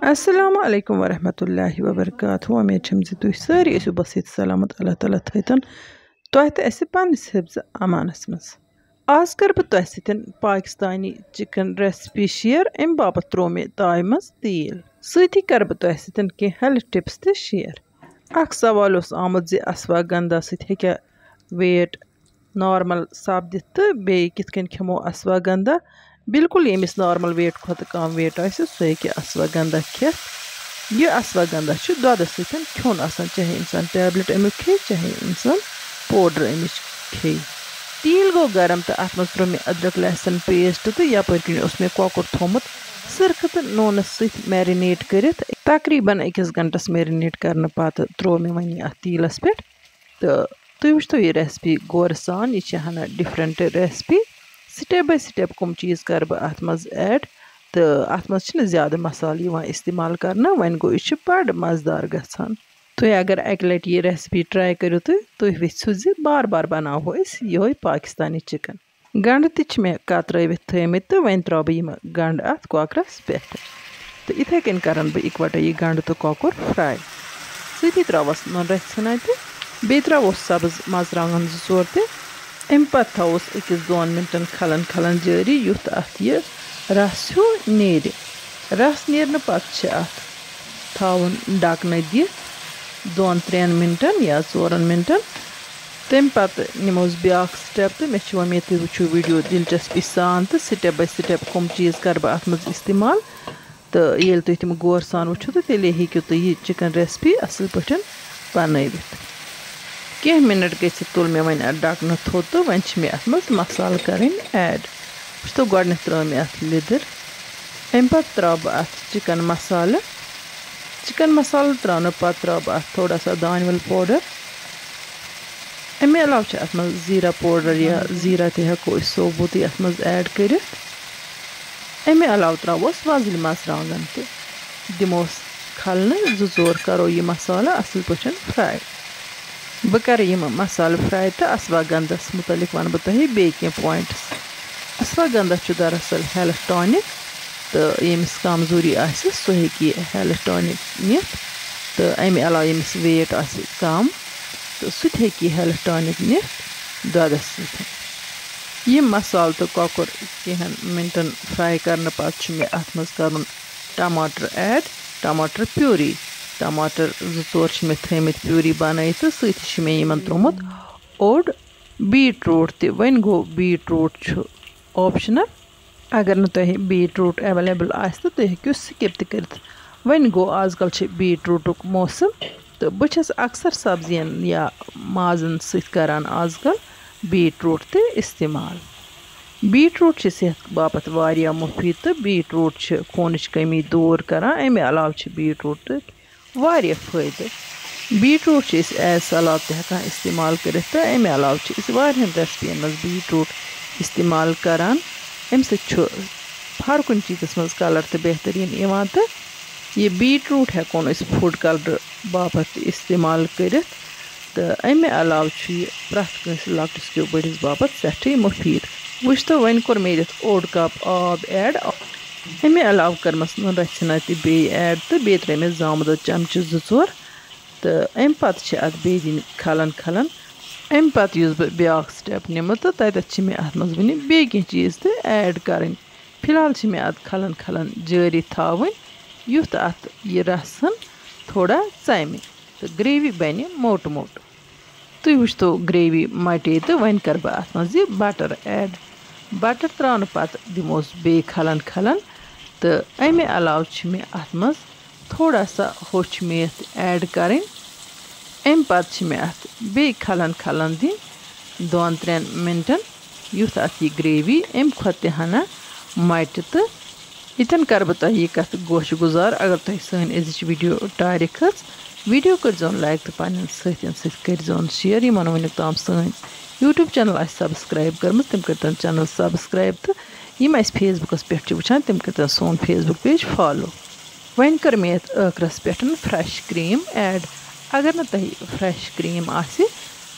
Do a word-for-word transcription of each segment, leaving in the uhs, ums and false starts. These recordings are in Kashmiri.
السلام علیکم ورحمۃ اللہ وبرکاتہ۔ وۄمید چھم زِ تُہۍ سٲری ٲسِو بصیت سلامت۔ اللہ تعالیٰ تھٲیتن تۄہہِ تہٕ اَسہِ پننِس حفظ امانس منٛز۔ آز کرٕ بہٕ تۄہہِ سۭتۍ پاکستانی چکن ریسپی شیئر۔ امہِ باپتھ تروو مےٚ تایہِ منٛز تیٖل۔ سۭتی کرٕ بہٕ تۄہہِ سۭتۍ کینٛہہ ہیلتھ ٹپس تہِ شیئر۔ اکھ سوال اوس آمُت زِ اشواگندا سۭتۍ ہیٚکیٛاہ ویٹ نارمل سپدِتھ تہٕ بیٚیہِ کِتھ کٔنۍ کھٮ۪مو اشواگندا۔ بالکل ییٚمِس نارمل ویٹ کھۄتہٕ کم ویٹ آسہِ، سُہ ہیٚکہِ اشواگندا کھٮ۪تھ۔ یہِ اشواگندا چھُ دۄدَس سۭتۍ کھیوٚن آسان، چاہے اِنسان ٹیبلِٹ اَمیُک کھیٚیہِ، چاہے اِنسان پوڈر اَمِچ کھیٚیہِ۔ تیٖل گوٚو گرم تہٕ اَتھ منٛز ترٛوو مےٚ أدرَک لہسن پیسٹ تہٕ یَپٲرۍ کِنۍ اوس مےٚ کۄکُر تھوٚومُت سِرکہٕ تہٕ نوٗنَس سۭتۍ میرِنیٹ کٔرِتھ۔ تقریٖباً أکِس گھنٹَس میرِنیٹ کرنہٕ پَتہٕ ترٛوو مےٚ وۄنۍ یہِ اَتھ تیٖلَس پٮ۪ٹھ۔ تہٕ تُہۍ وٕچھتو یہِ ریسپی غورٕ سان، یہِ چھِ ہنا ڈِفرَنٛٹ ریسپی۔ سٹیپ باے سٹیپ کٕم چیٖز کَرٕ بہٕ اَتھ منٛز ایڈ، تہٕ اَتھ منٛز چھِنہٕ زیادٕ مصالہٕ یِوان استعمال کرنہٕ، وۄنۍ گوٚو یہِ چھِ بَڑٕ مَزٕدار گژھان۔ تُہۍ اگر اَکہِ لَٹہِ یہِ ریسپی ٹراے کٔرِو تہٕ تُہۍ ویٚژھِو زِ بار بار بناوہو أسۍ یِہوٚے پاکستانی چکن۔ گنٛڈٕ تہِ چھِ مےٚ کترٲوِتھ تھٲومٕتۍ تہٕ وۄنۍ ترٛاوٕ بہٕ یِم گنٛڈٕ اَتھ کۄکرَس پٮ۪ٹھ۔ تہٕ یِتھَے کٔنۍ کَرَن بہٕ اِکوَٹَے یہِ گنٛڈٕ تہٕ کۄکُر فراے۔ سۭتی ترٛاوَس نُنہٕ رَژھِ ژھٕنَے تہٕ بیٚیہِ ترٛاووس سبٕز مرژٕوانٛگن زٕ ژور تہِ۔ اَمہِ پَتہٕ تھاووس أکِس دۄن مِنٹَن کھَلَن کھَلَن جٲری، یُتھ اَتھ یہِ رَس ہیوٗ نیرِ۔ رَس نیرنہٕ پَتہٕ چھِ اَتھ تھاوُن ڈَکنہٕ دِتھ دۄن ترٛٮ۪ن مِنٹَن یا ژورَن مِنٹَن۔ تَمہِ پَتہٕ نِمو أسۍ بیٛاکھ سٹیپ تہٕ مےٚ چھِ وۄمید تُہۍ وٕچھِو ویٖڈیو دِلچسپی سان تہٕ سٹیپ باے سٹیپ کٕم چیٖز کَرٕ بہٕ اَتھ منٛز استعمال۔ تہٕ ییٚلہِ تُہۍ تِم غور سان وٕچھِو تہٕ تیٚلے ہیٚکِو تُہۍ یہِ چکن ریسپی اَصٕل پٲٹھۍ بَنٲوِتھ۔ کینٛہہ مِنٹ گٔژھِتھ تُل مےٚ وۄنۍ اَتھ ڈَکنہٕ تھوٚد تہٕ وۄنۍ چھِ مےٚ اَتھ منٛز مصالہٕ کَرٕنۍ ایڈ۔ وٕچھتو، گۄڈٕنٮ۪تھ ترٛٲو مےٚ اَتھ لیٚدٕر، اَمہِ پَتہٕ ترٛاوٕ بہٕ اَتھ چکن مصالہٕ۔ چکن مصالہٕ ترٛاونہٕ پَتہٕ ترٛاوٕ بہٕ اَتھ تھوڑا سا دانہِ وَل پوڈر۔ اَمہِ علاوٕ چھِ اَتھ منٛز زیٖرہ پوڈر یا زیٖرہ تہِ ہٮ۪کو أسۍ ثوبوٗتٕے اَتھ منٛز ایڈ کٔرِتھ۔ اَمہِ علاوٕ ترٛاووس وۄزٕلۍ مرژٕوانٛگن تہِ، دِموس کھلنہٕ، زٕ ژور کرو یہِ مصالہٕ اَصٕل پٲٹھۍ فراے۔ بہٕ کرٕ یِم مصالہٕ فراے تہٕ اشواگندھس مُتعلِق وَنہٕ بہٕ تۄہہِ بیٚیہِ کینٛہہ پوینٹس۔ اشواگندھا چھُ دراصل ہیلتھ ٹانِک، تہٕ ییٚمِس کمزوری آسہِ، سُہ ہیٚکہِ یہِ ہیلتھ ٹانِک نِتھ۔ تہٕ اَمہِ علاوٕ ییٚمِس ویٹ آسہِ کم، تہٕ سُہ تہِ ہیٚکہِ یہِ ہیلتھ ٹانِک نِتھ دۄدَس سۭتۍ۔ یِم مصالہٕ تہٕ کۄکُر کینٛہَن مِنٹَن فراے کرنہٕ پَتہٕ چھُ مےٚ اَتھ منٛز کَرُن ٹماٹر ایڈ، ٹماٹر پیوری۔ ٹماٹر زٕ ژور چھِ مےٚ تھٲومٕتۍ پیوری بَنٲیِتھ تہٕ سۭتۍ چھِ مےٚ یِمَن ترٛوومُت اوٚڑ بیٖٹ روٗٹ تہِ۔ وۄنۍ گوٚو، بیٖٹ روٗٹ چھُ آپشنل۔ اگر نہٕ تۄہہِ بیٖٹ روٗٹ ایویلیبل آسہِ تہٕ تُہۍ ہیٚکِو سِکِپ تہِ کٔرِتھ۔ وۄنۍ گوٚو، آز کل چھِ بیٖٹ روٗٹُک موسم تہٕ بہٕ چھَس اکثر سبزین یا مازن سۭتۍ کران آز کل بیٖٹ روٗٹ تہِ استعمال۔ بیٖٹ روٗٹ چھِ صحت باپتھ واریاہ مُفیٖد تہٕ بیٖٹ روٗٹ چھِ خوٗنٕچ کٔمی دوٗر کران۔ اَمہِ علاوٕ چھِ بیٖٹ روٗٹ تہٕ واریاہ فٲیدٕ۔ بیٖٹ روٗٹ چھِ أسۍ ایز سلاد تہِ ہٮ۪کان استعمال کٔرِتھ تہٕ اَمہِ علاوٕ چھِ أسۍ واریاہَن ریسپیَن منٛز بیٖٹ روٗٹ استعمال کران۔ اَمہِ سۭتۍ چھُ ہر کُنہِ چیٖزَس منٛز کلر تہِ بہتریٖن یِوان تہٕ یہِ بیٖٹ روٗٹ ہٮ۪کون أسۍ فُڈ کلر باپتھ تہِ استعمال کٔرِتھ۔ تہٕ اَمہِ علاوٕ چھُ یہِ پرٛٮ۪تھ کٲنٛسہِ لۄکٹِس کیو بٔڑِس باپتھ سٮ۪ٹھٕے مُفیٖد۔ وٕچھتو، وۄنۍ کوٚر مےٚ ییٚتٮ۪تھ اوٚڑ کپ آب ایڈ۔ اَمہِ علاوٕ کٔرمَس نُنہٕ رَژھِ ہنا تہِ بیٚیہِ ایڈ تہٕ بیٚیہِ ترٲے مےٚ زامہٕ دۄد چمچہٕ زٕ ژور۔ تہٕ اَمہِ پتہٕ چھِ اَتھ بیٚیہِ دِنۍ کھلن کھلن۔ اَمہِ پتہٕ یُس بہٕ بیٛاکھ سٹیپ نِمہٕ تہٕ تَتٮ۪تھ چھِ مےٚ اَتھ منٛز وٕنہِ بیٚیہِ کینٛہہ چیٖز تہِ ایڈ کَرٕنۍ۔ فی الحال چھِ مےٚ اَتھ کھلن کھلن جٲری تھاوٕنۍ، یُتھ اَتھ یہِ رَس ہن تھوڑا ژَمہِ تہٕ گریوی بَنہِ موٹ موٹ۔ تُہۍ وٕچھتو گریوی مَٹے تہٕ وۄنۍ کَرٕ بہٕ اَتھ منٛز یہِ بٹر ایڈ۔ بٹر ترٛاونہٕ پَتہٕ دِموس بیٚیہِ کھلن کھلن تہٕ اَمہِ علاوٕ چھِ مےٚ اَتھ منٛز تھوڑا سا ہوٚچھ میتھ ایڈ کَرٕنۍ۔ اَمہِ پَتہٕ چھِ مےٚ اَتھ بیٚیہِ کھلن کھلن دِنۍ دۄن ترٛٮ۪ن مِنٹَن، یُتھ اَتھ یہِ گریوی اَمہِ کھۄتہٕ تہِ ہنا مَٹہِ۔ تہٕ ییٚتٮ۪ن کَرٕ بہٕ تۄہہِ یہِ کَتھ گوشہِ گُزار، اگر تۄہہِ سٲنۍ أزِچ ویٖڈیو ٹارِ کھٔژ، ویٖڈیو کٔرۍزیون لایک تہٕ پنٛنٮ۪ن سۭتٮ۪ن سۭتۍ کٔرۍزیون شِیَر۔ یِمَن وٕنیُک تام سٲنۍ YouTube چینل آسہِ سبسکرائب کٔرمٕژ، تِم کٔرۍتَن چینل سبسکرائب تہٕ یِم اَسہِ Facebook پٮ۪ٹھ چھِ وٕچھان، تِم کٔرۍتَن سون Facebook پیج فالو۔ وۄنۍ کٔر مےٚ یَتھ ٲخرَس پٮ۪ٹھ فریش کرٛیٖم ایڈ۔ اگر نہٕ تۄہہِ فریش کرٛیٖم آسہِ،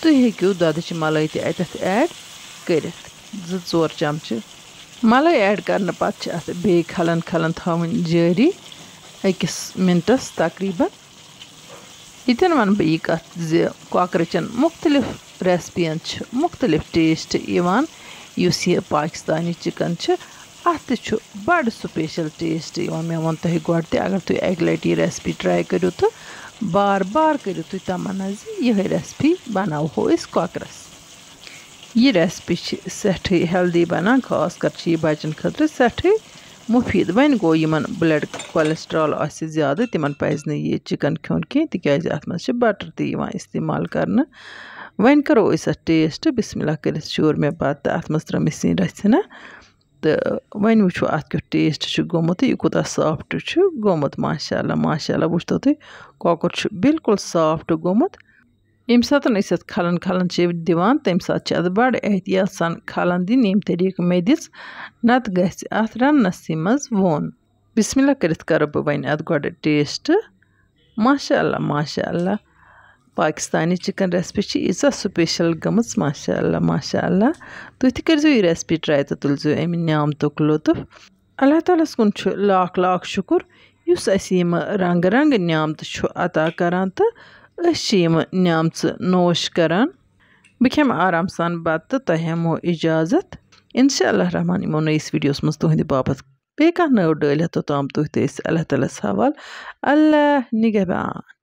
تُہۍ ہیٚکِو دۄدٕچ مَلٲے تہِ اَتٮ۪تھ ایڈ کٔرِتھ، زٕ ژور چمچہٕ۔ مَلٲے ایڈ کرنہٕ پَتہٕ چھِ اَتھ بیٚیہِ کھلن کھلن تھاوٕنۍ جٲری۔ أکِس مِنٹَس تقریٖباً۔ ییٚتٮ۪ن وَنہٕ بہٕ یہِ کَتھ زِ کۄکرٕچَن مُختلِف ریسپِیَن چھِ مُختلِف ٹیسٹ یِوان۔ یُس یہِ پاکِستانی چِکَن چھِ، اَتھ تہِ چھُ بَڑٕ سُپیشَل ٹیسٹ یِوان۔ مےٚ ووٚن تۄہہِ گۄڈٕ تہِ، اگر تُہۍ اَکہِ لَٹہِ یہِ ریسپی ٹرٛاے کٔرِو تہٕ بار بار کٔرِو تُہۍ تَمنا زِ یِہوٚے ریسپی بَناوہو أسۍ کۄکرَس۔ یہِ ریسپی چھِ سٮ۪ٹھٕے ہیلدی بَنان، خاص کر چھِ یہِ بَچَن خٲطرٕ سٮ۪ٹھٕے مُفیٖد۔ وۄنۍ گوٚو یِمَن بٕلڈ کولیسٹرال آسہِ زیادٕ، تِمَن پَزِ نہٕ یہِ چِکَن کھیوٚن کینٛہہ، تِکیٛازِ اَتھ منٛز چھِ بَٹَر تہِ یِوان استعمال کَرنہٕ۔ وۄنۍ کَرو أسۍ اَتھ ٹیسٹ۔ بِسمِ اللہ کٔرِتھ شوٗر مےٚ بَتہٕ تہٕ اَتھ منٛز ترٲو مےٚ سِنۍ رَژھِ ہنا۔ تہٕ وۄنۍ وٕچھو اَتھ کیُتھ ٹیسٹ چھُ گوٚمُت تہٕ یہِ کوٗتاہ سافٹ چھُ گوٚمُت۔ ماشاء اللہ، ماشاء اللہ، وٕچھتو تُہۍ، کۄکُر چھُ بالکل سافٹ گوٚمُت۔ ییٚمہِ ساتہٕ أسۍ اَتھ کھَلَن کھَلَن چھِ دِوان، تَمہِ ساتہٕ چھِ اَتھ بَڑٕ احتیاط سان کھَلَن دِنۍ، ییٚمہِ طریٖقہٕ مےٚ دِژ، نَتہٕ گژھِ اَتھ رَننَسٕے منٛز ووٚن۔ بِسمِ اللہ کٔرِتھ کَرو بہٕ وۄنۍ اَتھ گۄڈٕ ٹیسٹ۔ ماشاء اللہ، ماشاء اللہ، پاکِستانی چِکَن ریسپی چھِ ییٖژاہ سُپیشَل گٔمٕژ، ماشاء اللہ، ماشاء اللہ۔ تُہۍ تہِ کٔرۍزیو یہِ ریسپی ٹرٛاے تہٕ تُلۍزیو اَمہِ نعمتُک لطف۔ اللہ تعالیٰ ہَس کُن چھُ لاکھ لاکھ شُکُر، یُس اَسہِ یِمہٕ رنٛگہٕ رنٛگہٕ نعمتہٕ چھُ عطا کران تہٕ أسۍ چھِ یِمہٕ نعمژٕ نوش کران۔ بہٕ کھٮ۪مہٕ آرام سان بَتہٕ تہٕ تۄہہِ ہٮ۪مو اِجازت۔ اِنشاء اللہ رحمان یِمو نٔیِس ویٖڈیوَس منٛز تُہٕنٛدِ باپتھ بیٚیہِ کانٛہہ نٔو ڈٲلۍ ہٮ۪تھ، توٚتام تُہۍ تہٕ أسۍ اللہ تعالیٰ ہَس حوال۔ اللہ نِگہبان۔